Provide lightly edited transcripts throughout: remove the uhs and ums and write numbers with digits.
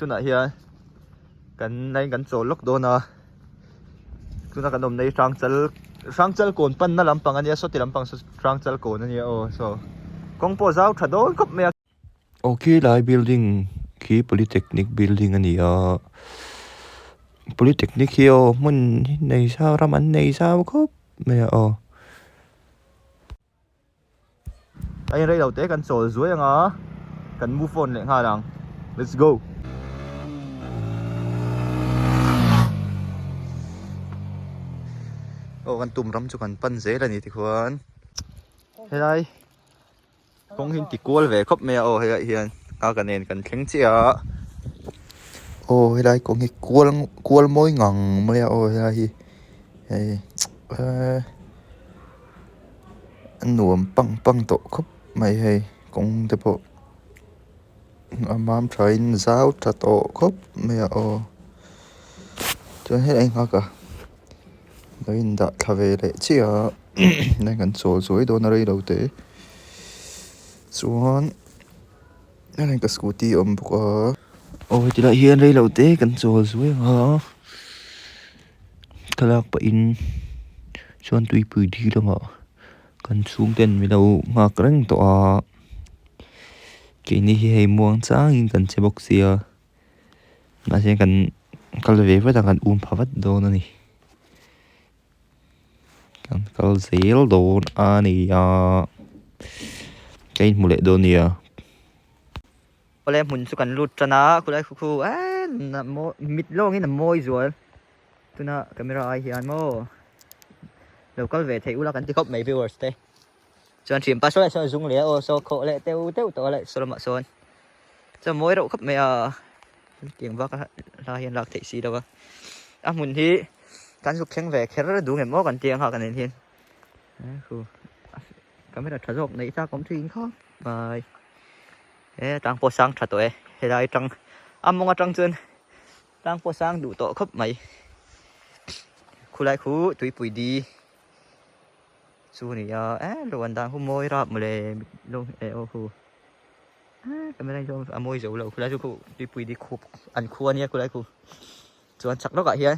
Tunah hian kan line kan chawl lawk dawn a tuna kan awmna hi hrangchal hrangchal kawn panna lampang ania sawti lampang saw hrangchal kawn ania aw saw kawng pawh zau tha dawn khawp mai a. Aw khilai building khi polytechnic building a ni a polytechnic hi aw hmun nei zau ram an nei zau khawp mai a aw. A in rei lo te kan chawl zuai anga kan move on leh nghal ang let's go. Aw kan tum ram chu kan pan zel a ni tikhuan helai kawng hi an ti kual ve khawp mai a aw helaiah hian nghaka nen kan thleng chiah a. Aw helai kawng hi kual kual mawi ngang mai a aw helai hi hei eee. A nuam pang pang tawh khawp mai hei kawng te pawh a mam tha in zau tha tawh khawp mai a aw chuan helai nghak a lo in dah thla ve leh chiah a hei kan chawl zuai dawn a rei lo te chuan hei ka scooty a awm bawk a aw heti lai hian rei lo te kan chawl zuai ang a. Thlalak pahin chuan tuipui dil lamah kan chhungten min lo nghak reng tawh a keini hi hei muang changin kan che bawk sia mahse kan kal ve vat a kan um pha vat dawn a ni kan kal zel dawn a ni a ka inhmu leh dawn nia. Awle hmun chu kan lut tan a khulai khu khu eee mit lawngin a mawi zual tuna camera ai hian maw lo kal ve theih ula kan ti khawp mai viewers te chuan thianpa saw leh sawn a zung leh a aw saw khawh leh teuh teuh tawh a leh saw lamah sawn chuan mawi reuh khawp mai a tiang bak a hla hian lak theih si lo a a hmun hi kan zuk thleng ve kher duh ngem maw kan ti ang kha kan en hian camera tha zawk neih chak awm thin khawp mai. He tlang pawh sang tha tawh e helai atang a mawng atang chuan tlang pawh sang duh tawh khawp mai khulai khu tuipui di chu a ni a eh lo an dan khu mawi rap mawle lo eh aw khu eh camera hi chuan a mawi zo lo khulai chu khu tuipui di khup an khu a nia khulai khu chuan chak lawkah hian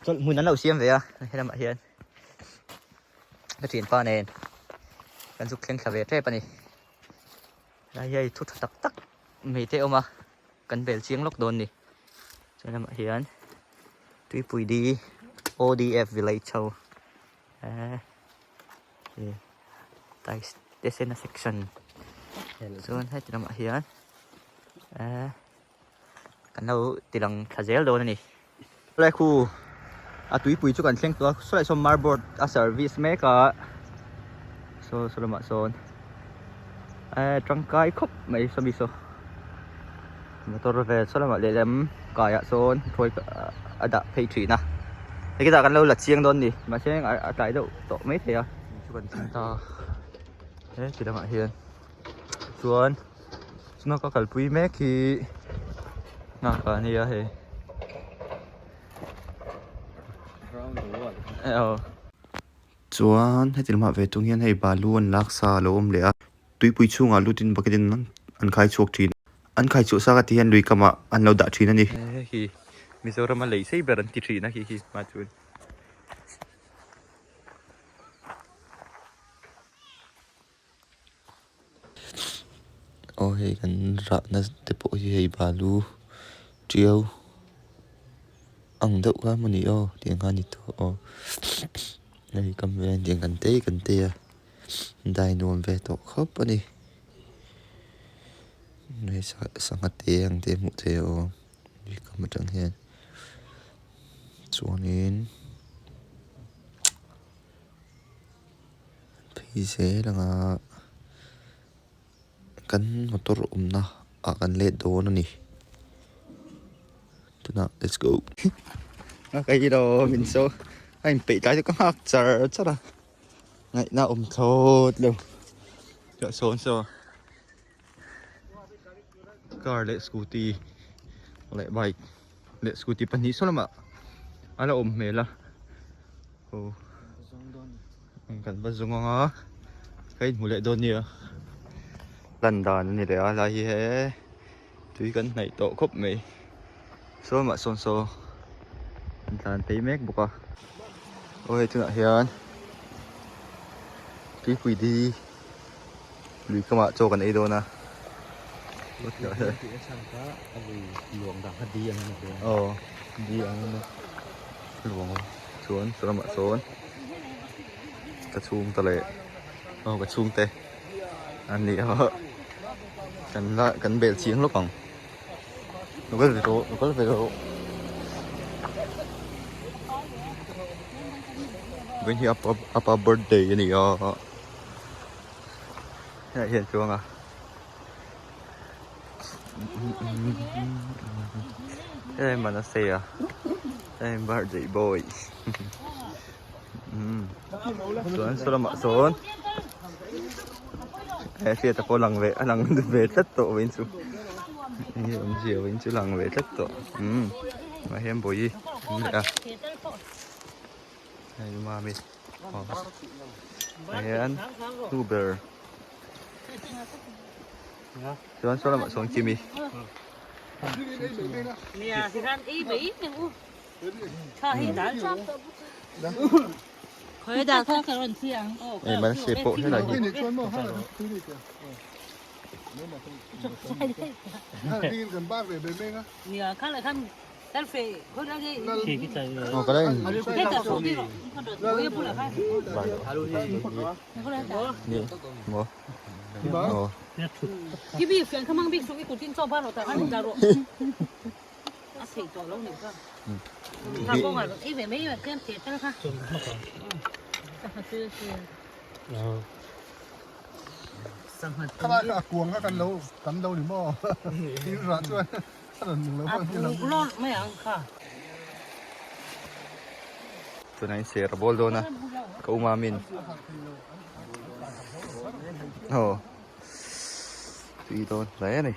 chawlh hmun an lo siam ve a helamah hian. Ka thianpa nen kan zuk thleng thla ve tep a ni. Helai hi hei thu tha tak tak mai te a awm a, kan bel chiang lawk dawn a ni. Chuan lamah hian Tuipui di ODF village ho eee Taitesena section chuan heti lamah hian eee. Kan lo ti lang thla zel dawn a ni. Helai khu a tuipui chu kan thleng tawh a sawlai sawn marboard a service mek a saw saw lamah sawn eh tangkai khawp mai sawmi saw motor vel saw lamah lehlam kaiah sawn hruai a dah phei thin a hei khitah kan lo la chiang dawn a ni mahse a tlai deuh tawh maithei a chu kan thleng ta he ti lamah hian chuan. Chuna ka kalpui mek hi nghak a nia hei Chuan heti lamah ve tung hian hei balu an lak sa a lo awm leh a tuipui chhungah lutin bucket in an khai chhuak thin an khai chhuah sa ka tih hian lui kamah an lo dah thin a ni. Hei hi Mizoram a lei sei ber an ti thin a khi khi hma chuan. Aw hei kan rahna te pawh hi hei balu tiau ang deuh kha maw ni aw tiang kha a ni tawh aw hei kam vel tiang kan tei kan tei a dai nuam ve tawh khawp a ni hei sangha te ang te hmuh theih a awm lui kam atang hian chuanin. Phei zel anga kan motor awmna ah kan let dawn a ni tunah let's go. A kei lo min saw a inpeih tlai chu ka nghak char char a ngaihna awm thlawt lo chhuah sawn saw car leh scooty leh bike leh scooty pahnih saw lamah a la awm hmel a. Aw kan va zawng ang a ka inhmu leh dawn nia lan dan a ni leh a helai hi he Tui kan hnaih tawh khawp mai. Saw mah sawn saw an tlan phei mek bawk a. Aw hei tunah hian tuipui di lui kamah chaw kan ei dawn a. Aw di ang in a luang a chuan saw lamah sawn ka chhungte leh aw ka chhungte an ni a kan la kan bel chiang lawk ang. Lo kal ve rawh lo kal ve rawh vawiin hi apa apa birthday a ni a helaiah hian chuang a helai manasei a helai birthday boy chuan saw lamah sawn he hriata pawh lang ve a lang ve tlat tawh vawiin chu enge awmzia vawiin chu lang ve tlat tawh umm tah hian bawihi an leh a hei mami aw tah hian nu ber chuan saw lamah sawn kimi. Ei man se pawh helai hi aw ka la en ni maw aw. Tunah in ser a bawl dawn a ka u mamin aw tui dawn hle a ni.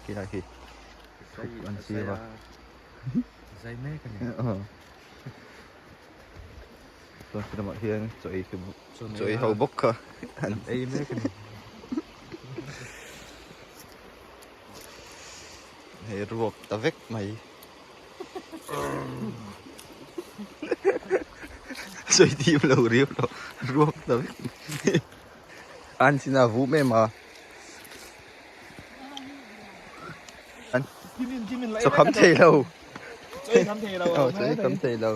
Khilai khi thuk an siam a Zai mek a ni. Chuan khi lamah hian chaw ei chaw ei ho bawk kha an ei mek a ni. Hei ruak ta vek mai. Sawi tim lo riau lo ruak ta vek mai. An sin a vuh em a. Chaw kham thei lo. Chaw kham thei lo.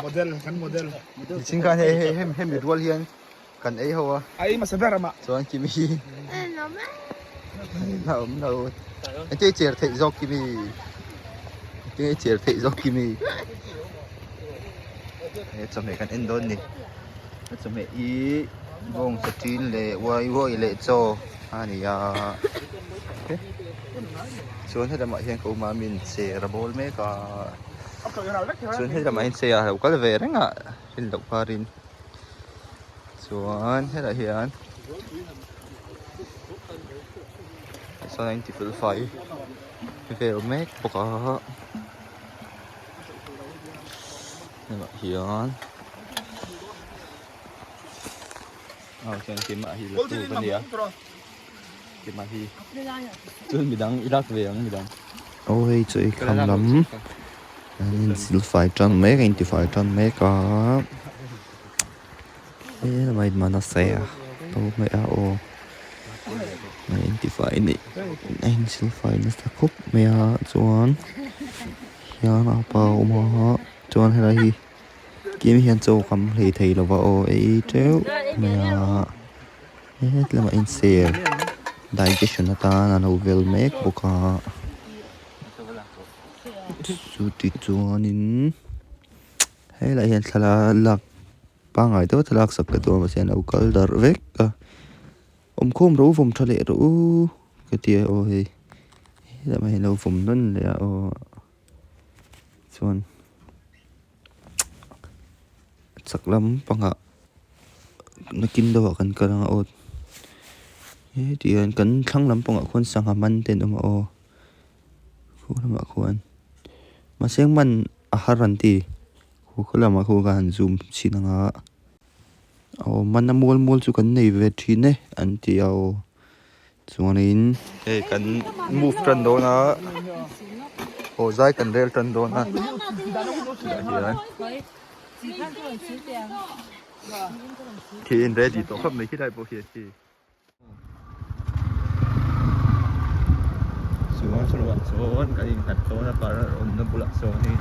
Model kan model. Nichin khan hei hei hem hemi rual hian kan ei ho a. Ai masa ber ama. Chuan kimi hi. Na awm lo. Engtin i cher theih zawk kimi. Engtin i cher theih zawk kimi. He chawhmeh kan en dawn ni. A chawhmeh hi bawng sa ṭin leh uai uai leh chaw a ni a chuan helamah hian ka awm a min cher a bawl mek a chuan helamah hian chair a lo kal ve reng a rin loh karin chuan helaiah hian sawn a inti fel fai vel mek bawk a. Hengah hian aw chuan keimah hi la tu ka nia keimah hi chuan midang i lak ve ang midang. Aw hei chu i kham lam an insilfai tan mek a intifai tan mek a he lamah in man a sawi a to mai a aw a intifai a nih a insilfai nasa khawp mai a chuan. Hian a pa a awm a chuan helai hi kim hian chaw kam hlei thei lova aw ei teuh mai a he lamah hian ser digestion atan a lo vel mek bawk a chuti chuanin helaiah hian thla lak pangngai deuh a thlalak sak ka duh a mahse an lo kal darh vek a. Awmkhawm ro vawm tha leh rawh u ka ti a aw hei helamah hian lo vawm nawn leh a aw chuan chak lam pangah nakin deuhah kan kal ang a aw heti hian kan thlang lam pangah khuan sangha man te an awm a aw khu lamah khuan mahse man a har an ti khu lamah khuan ka han zoom chhin ang a. Aw mana mual mual chu kan nei ve thin e an ti a aw. Chuanin hei kan move tan dawn a aw zai kan rel tan dawn a tah hian khi in ready tawh khawp mai khilai pawh khi a thi. Chuan chhuah chuan kan innghat dawn a parlour awmna bulah sawnin.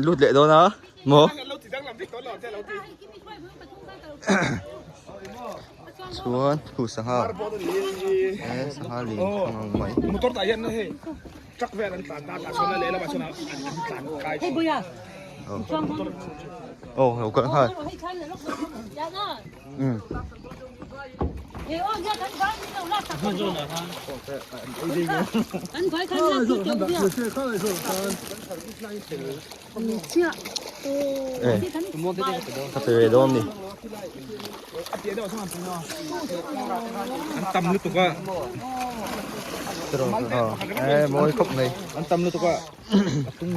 Lut leh dawn a maw chuan khu sangha he sangha lin ang ang mai motor tah hian hei truck vel an tlan ta tah chuan lehlamah chuan an tlan kai aw lo kalh nghal. Ka pe ve dawn ni. An tam lutuk a. Eh mawi khawp mai. An tam lutuk a.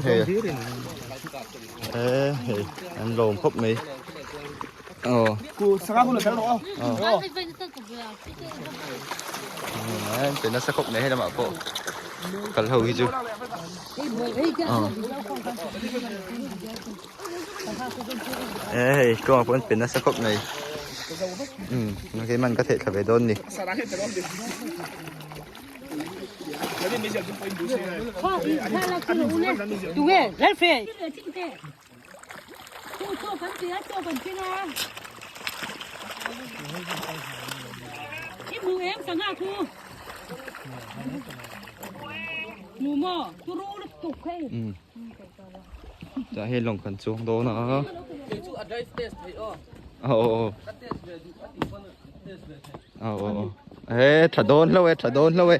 Hei. Eh hei an lawm khawp mai. Aw. Ku sanga hun a tel rawh aw. Aw. An pe nasa khawp mai helamah pawh kal ho hi chu. Aw. Eh hei tluangah pawh an pe nasa khawp mai. Umm keimah ka theih thla ve dawn ni. Tah hian lawng kan chuang dawn a aw aw aw aw he tha dawn hlauh e tha dawn hlauh e.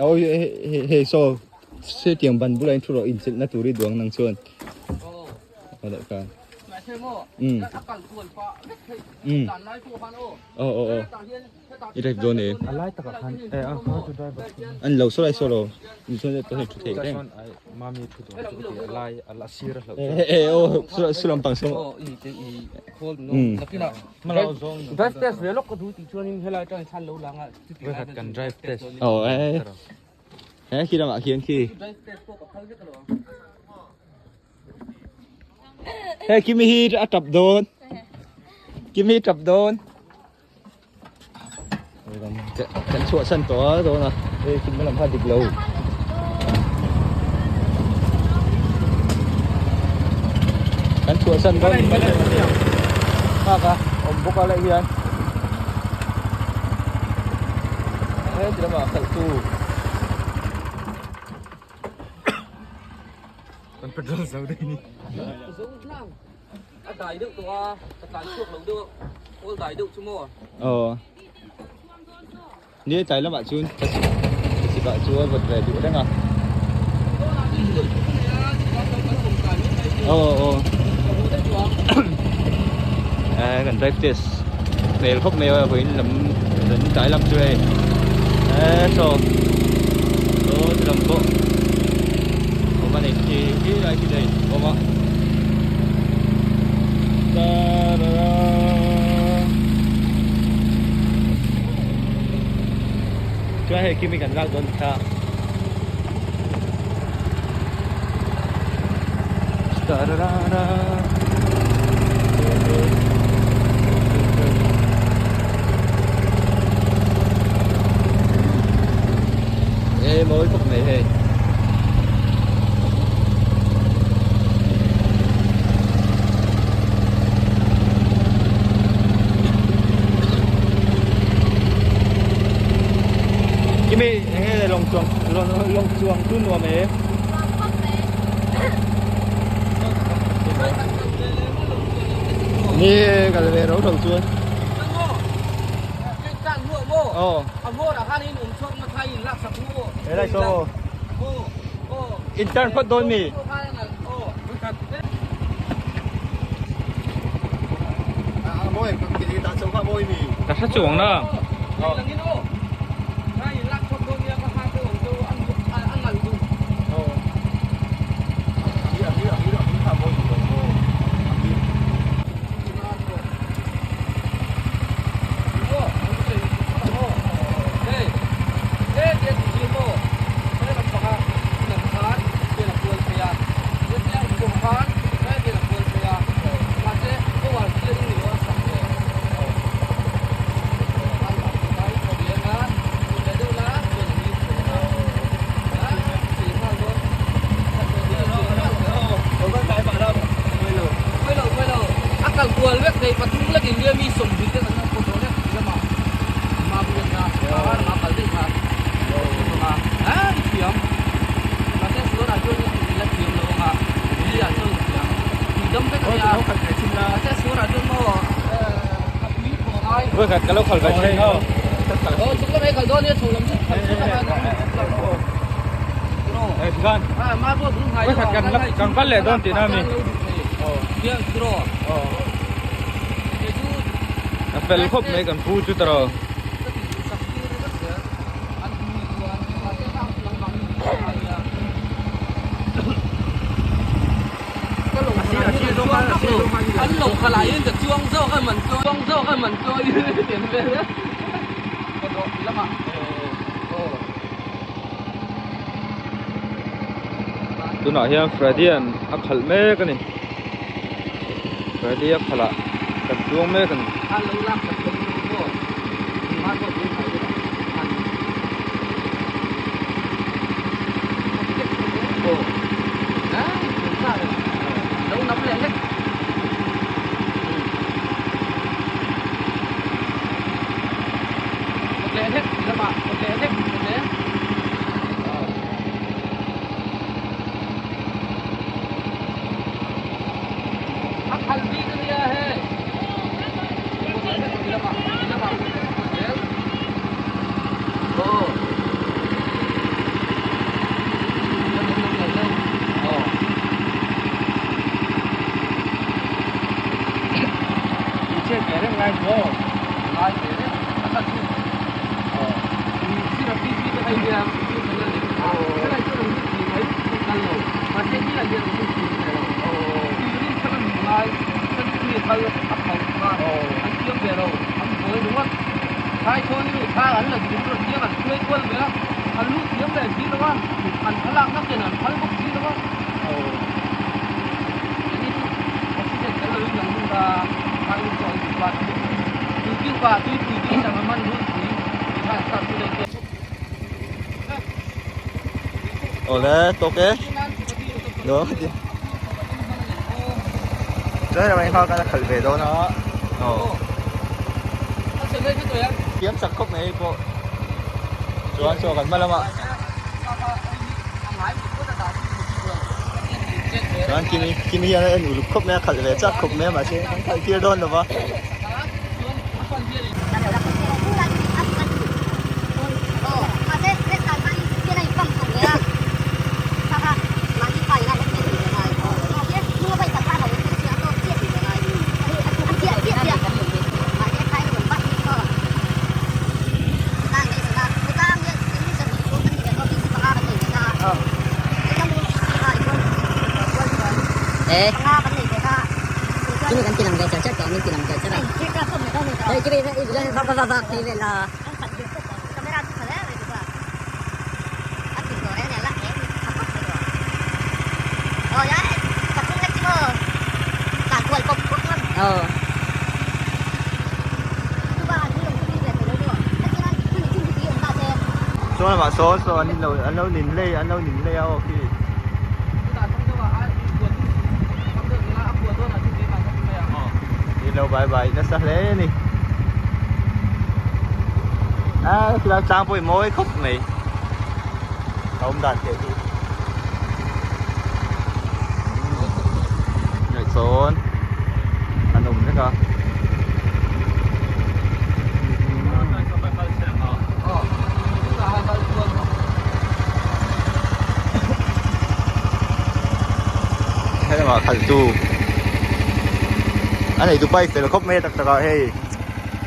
Aw hei saw hetiang ban bulah hian thu rawh inchilh na tur i duang nang chuan aw deuh khan umm umm aw aw aw i drive dawn em an lo saw lai saw lo Chuan he Kimi hi a tap dawn Kimi hi tap dawn kan chhuah san tawh a dawn a hei khi hma lam kha dik lo kan chhuah san dawn nghak a awm bawk a leh hian he ti lamah khalh tu kan petrol zo daih ni A dai deuh tawh a, ka tlai chhuak lo deuh a, kawl dai deuh chu maw? Aw. Ni tlai lamah chuan ka chhip ah chuan vawt ve duh reng a. Aw aw. Eh kan drive test hmel khawp mai a vawiin lam zan tlai lam chu hei. Eh saw saw ti lam pawh awm a ni khi khi lai khi daih awm a. Chuan hei khi mi kan lak dawn kha. E mawi khawp mai hei. Kimi enge lawng chuang lawng chuang chu nuam e. Ni kal ve ro ro chuan. Aw. Helai saw. Intern phawt dawn mi. Ka hre chuang na. Vawikhat ka lo khal ve thin aw. Vawikhat kan la kan kal leh dawn tihna a mi. A fel khawp mai kan pu chu tawh. Tunah hian Freddy an a khalh mek a ni Freddy a khalh ah kan chuang mek a ni. Awle tawk e nuam a ti chuan hei kha kan khalh ve dawn a aw thiam sak khawp mai hei pawh chuan saw kan hma lamah chuan kimi kimi hian a en uluk khawp mai a khalh ve chak khawp mai a mahse kan khalh tir dawn lo va. Sawn lamah sawn saw an inlo an lo nin lei an lo nin lei a aw khi. Ni lo bai bai nasa hle a ni. A khilai tlang pawh hi mawi khawp mai. A awm dan teh hi. Ngaihsawn an awm vek a. Helamah khalhtu a neitu pa hi fel khawp mai a tak takah hei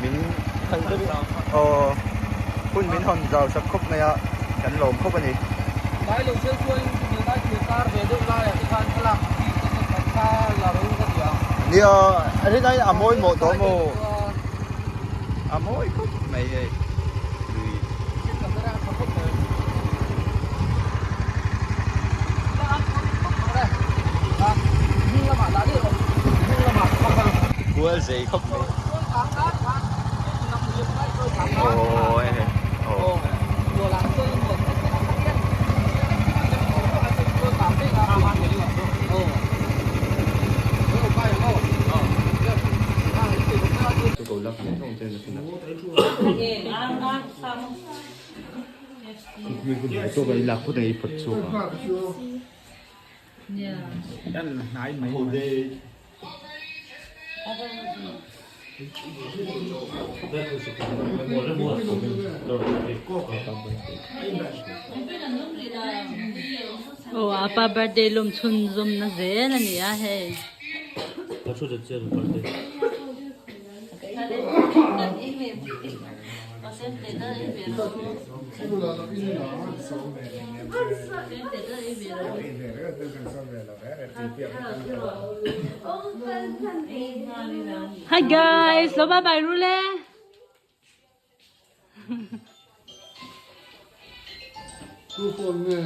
min aw hun min hawn zau sak khawp mai a kan lawm khawp a ni. Tlai lo thil chuan hmel thil kar ve deuh laiah te khan thlalak chi te chu kan thla la ro ka ti ang. Nia, a rin aiin a mawi mawh tawh maw? A mawi khawp mai hei lui. Kual zei khawp mai. Aw hei aw. Aw apa birthday lawm chhun zawm na zel a ni a hei. Hi guys, lo bye bye ru le. Tu phone nge?